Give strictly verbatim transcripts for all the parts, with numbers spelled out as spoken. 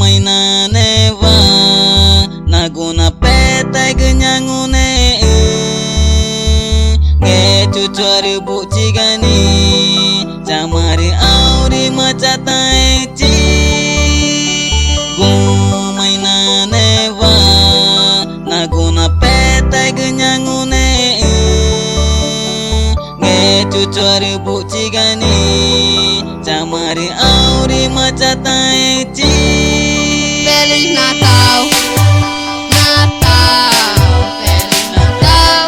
Gumainanewa nagu napetaegü ñangunexü̃, Ngechuchuarü buxchiga nixĩ chama rü aurima chataẽü̃chi. Gumainanewa nagu napetaegü ñangunexü̃, Ngechuchuarü buxchiga nixĩ chama rü aurima chataẽü̃chi. Feliz Natal, Natal, Feliz Natal,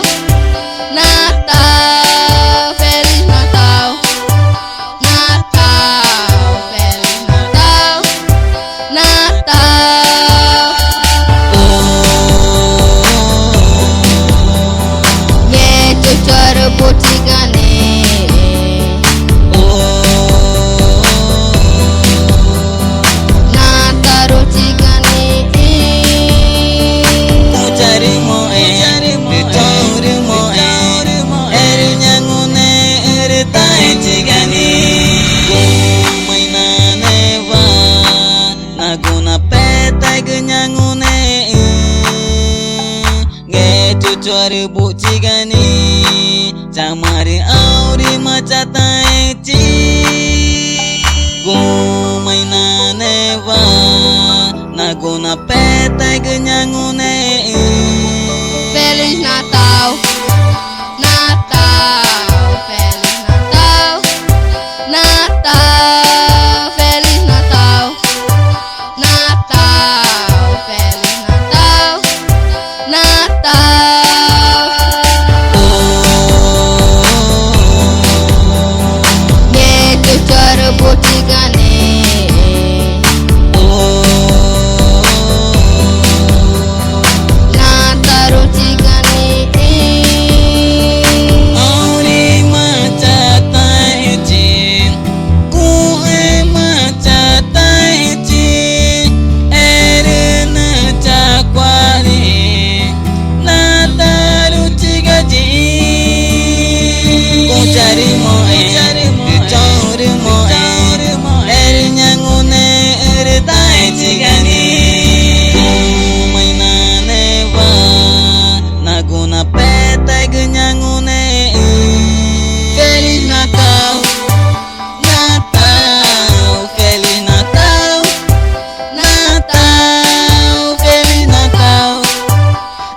Natal, Feliz Natal, Natal, Feliz Natal, Natal. Ngechuchuarü buxchiga nixĩ nataruxü̃chiga nixĩ. Cuxü̃ charümoxẽ, rü choxü̃ rümoxẽ, erü ñangunexü̃ rü taẽü̃chiga nixĩ. Gumainanewa nagu napetaegü ñangunexü̃, Ngechuchuarü buxchiga nixĩ chama rü aurima chataẽü̃chi. Gumainanewa nagu napetaegü ñangunexü̃. Feliz Natal, Natal, Feliz Natal, Natal, Feliz Natal, Natal, Feliz Natal, Natal. Ngechuchuarü buxchiga nixĩ nataruxü̃chiga nixĩ. Aurima chataẽü̃chi, cuxü̃ma chataẽü̃chi, erü nüxü̃ chacua̱x nixĩ nataruxü̃chiga yiĩxü̃. Cuxü̃ charümoxẽ, rü choxü̃ rümoxẽ, erü ñangunexü̃ rü taẽü̃chiga nixĩ. Gumainanewa nagu napetaegü ñangunexü̃. Feliz Natal, Natal, Feliz Natal, Natal, Feliz Natal,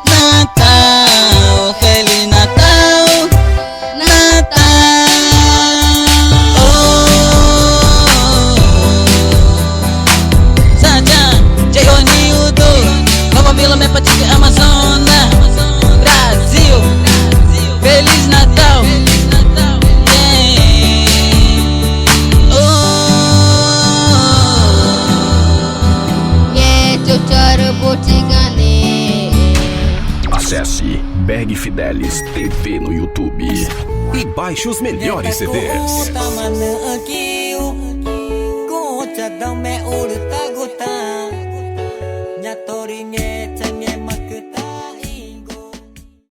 Natal, Feliz Natal, Natal. Oh, Sajan, Jehonildo, Nova Vila, Mepatique, Amazonas, Brasil. Feliz Natal. Yeah. Oh. Ngechuchuarü buxchiga nixĩ. Acesse Berg Fidelis T V no YouTube e baixe os melhores C Ds.